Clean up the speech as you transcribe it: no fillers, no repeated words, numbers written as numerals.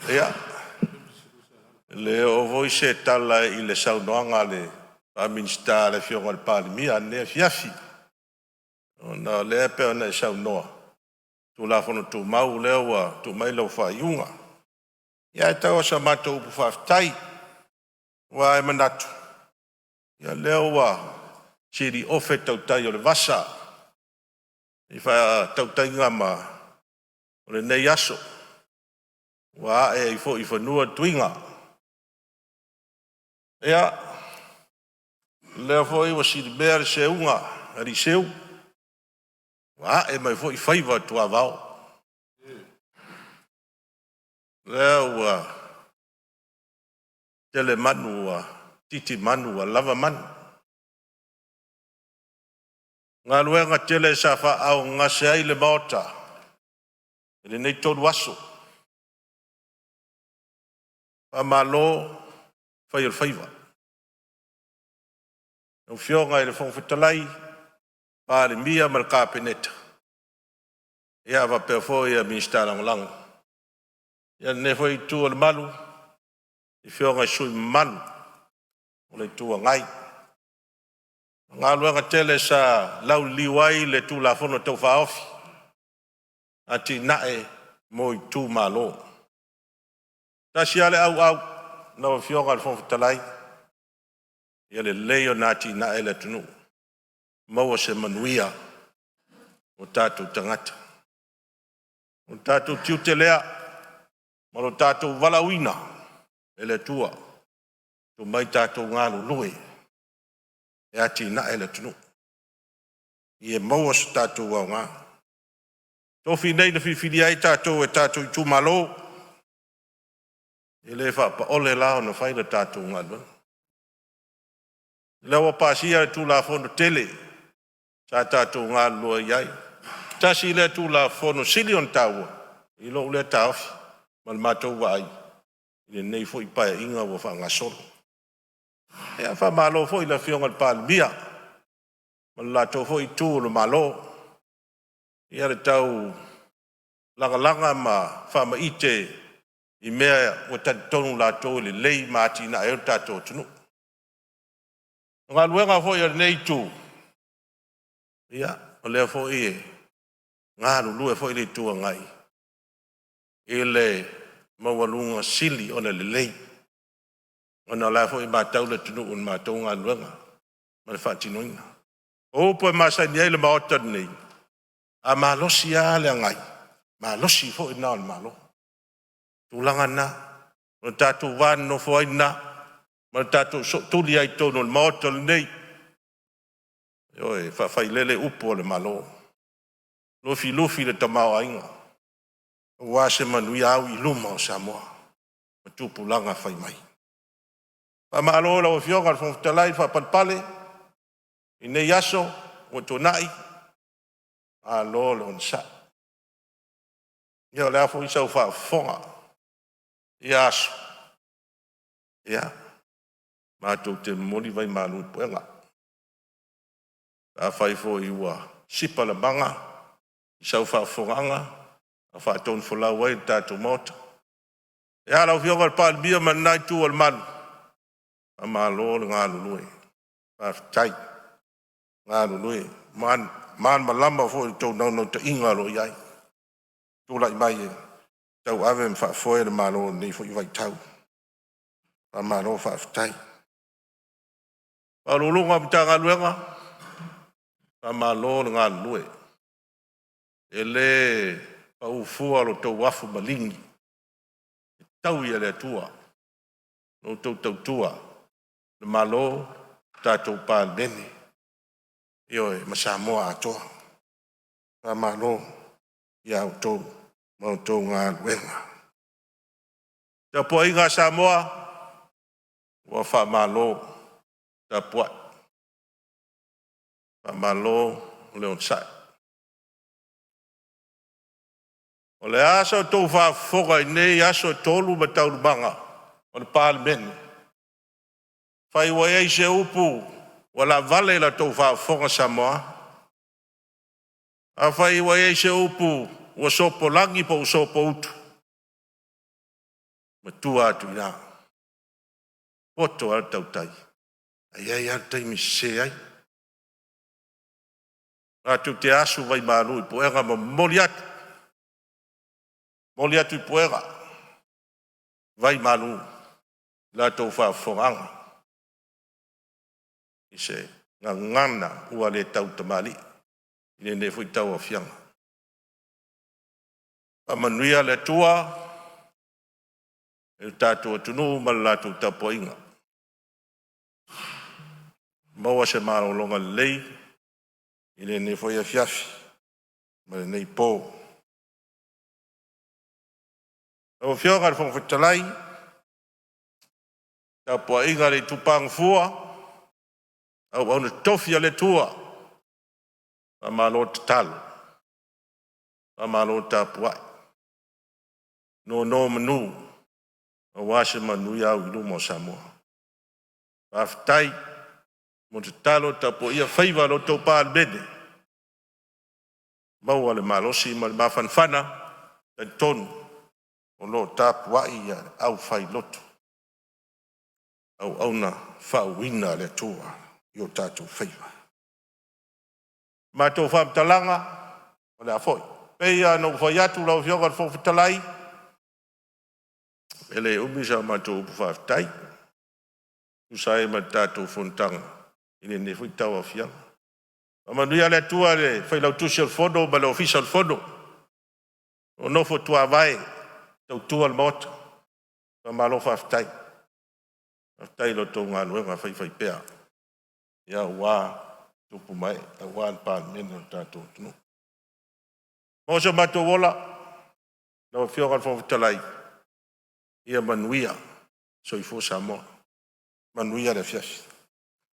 Ia, e le oo foi se tala i le saunoaga faa-Minisita a le Afioga i le Palemia i lenei afiafi, ona o lea e pei ona e saunoa, Tulafono Tumau lea ua tuu mai lau faaiuga. Ia ae tau lava o sa matou upu faafetai, aua e manatu o lea ua siliofe tautai o le vasa i faatautaiga o lenei aso, ua ae ai foi i fanua le tuiga. Ia, o lea foi ua silimea le seuga a alii seu, ua ae mai foi faiva o tuavao, o lea ua tele manu ua titi manu ua lava manu. O galuega tele sa faaaaogagase ai le Maota i lenei 3 aso, faamalo fai o le faiva. Lau Afioga i le Fofoga Fetalai, Palemia ma le Kapeneta ia faapea foi Minisita Lagolago. Ia lenei foi itu o le malu i Afioga i sui usufono mamalu o le Itu Agai. O galuega tele sa lauliliu ai le Tulafono Tau Faaofi o Atinae mo Itumalo. Tasi lava le auau lau Afioga i le Fofoga Fetalai, ia lelei ona atiae le atunuu, maua se manuia o tatou tagata. O le tatou tiute lea ma lo tatou valaauina e le Atua e omai tatou galulue e atiae le atunuu, ia maua so tatou aoga. O tofiga nei na filifilia ai tatou e tatou itumalo, e le faapaole la ona fai le tatou galuega. O lea ua pasia le Tulafono tele sa tatou galulue ai, tasi lea Tulafono sili ona taua i lou lea taofi ma le matou vaai i lenei foi Paeaiga ua faagasolo. Ia faamalo foi i le Afioga i le Palemia ma le latou foi itu o le Malo i le tau lagalaga ma faamaite i mea ua talitonu latou e lelei ma atinae ai lo tatou atunuu. O galuega foi a lenei itu, ia o lea foi e galulue foi le Itu Agai i le maualuga sili ona lelei, ona o la e foi e matau le atunuu i le matou galuega ma le faatinoina. O upu e masani ai le Maota lenei, a malosi lava le agai, malosi foi lena o le Malo. O le tulaga lena, o le tatou va nonofo ai lena ma le tatou sootuli ai i totonu o le Maota lenei. Ioe, e faafailele upu a le Malo, lufilufi le tamaoaiga aua se manuia au i luma o Samoa ma tupulaga fai mai. Faamalo i lau Afioga i le Fofoga Fetalai le faapalepale i nei aso ua tuanai, malo le onosai. Ia o le a foi sau faafofoga i ia aso, ia matou te momoli vaimalu i puega. Afai foi ua sipa le maga i sau faafofogaaga a o faatonufolau ai le tatou Maota, ia lau Afioga i le Palemia ma lena itu o le malu, faamalo le galulue, faafetai galulue. Ua malamalama foi i le tou naunautaiga o lo o i ai, tulai mai e tauave ma faafoe le Malo i lenei foi vaitau. Faamalo faafetai. Ofisa Sili o Pulega o Matagaluega, faamalo le galulue, e le pau fua lo outou afu maligi, e taui e le Atua la outou tautua i le Malo, le tatou Palemene, ioe, ma Samoa atoa. Faamalo ia outou ma a outou galuega. Le tapuaiga a Samoa, ua faamalo tapuai, faamalo le onosai. O le a sa outou faafofoga i nei aso e 3 ma taualumaga o le Palemene, afai ua i ai se upu ua laavale i la outou faafofoga Samoa, afai ua i ai se upu ua sopolagi po ua sopoutu, Matua atu i ina, poto lava le tautai ae i ai lava le taimi e sese ai. Matou te asu vaimalu i puega ma momoli atu, momoli atu i puega vaimalu i la outou faafofogaaga i se gagana ua le tautamalii i lenei foi tauaofiaga. Faamanuia le Atua i lo tatou atunuu ma le latou tapuaiga, maua se malologa lelei i lenei foi afiafi ma lenei po. Lau Afioga i le Fofoga Fetalai, le tapuaiga a le itupa gafua, auauna totofi a le Atua, faamalo tatalo, faamalo tapuai, nonomanu aua se manuia auiluma o Samoa. Faafetai mo tatalo tapuaia faiva o la outou Palemene, maua le malosi ma le mafanafana. E talitonu o lo o tapuai le aufailoto, auauna faauuina a le Atua i o tatou faiva. Matou faamatalaga o le a foi, pei a ona ou fai atu lau Afioga i le Fofoga Fetalai, e le umi sa matou upu faafetai e tusa ai ma le tatou fonotaga i lenei foi tauaofiaga. Faamanuia le Atua i le Failautusi o le Fono ma le Ofisa o le Fono o nofo tuavae e tautua le Maota. Faamalo faafetai, faafetai i la outou galuega faifaipea aua tupu ma ee aua le Palemene o le tatou atunuu. Maua so matou ola lau Afioga i le Fofoga Fetalai, ia manuia. Soifua Samoa, manuia le afiafi.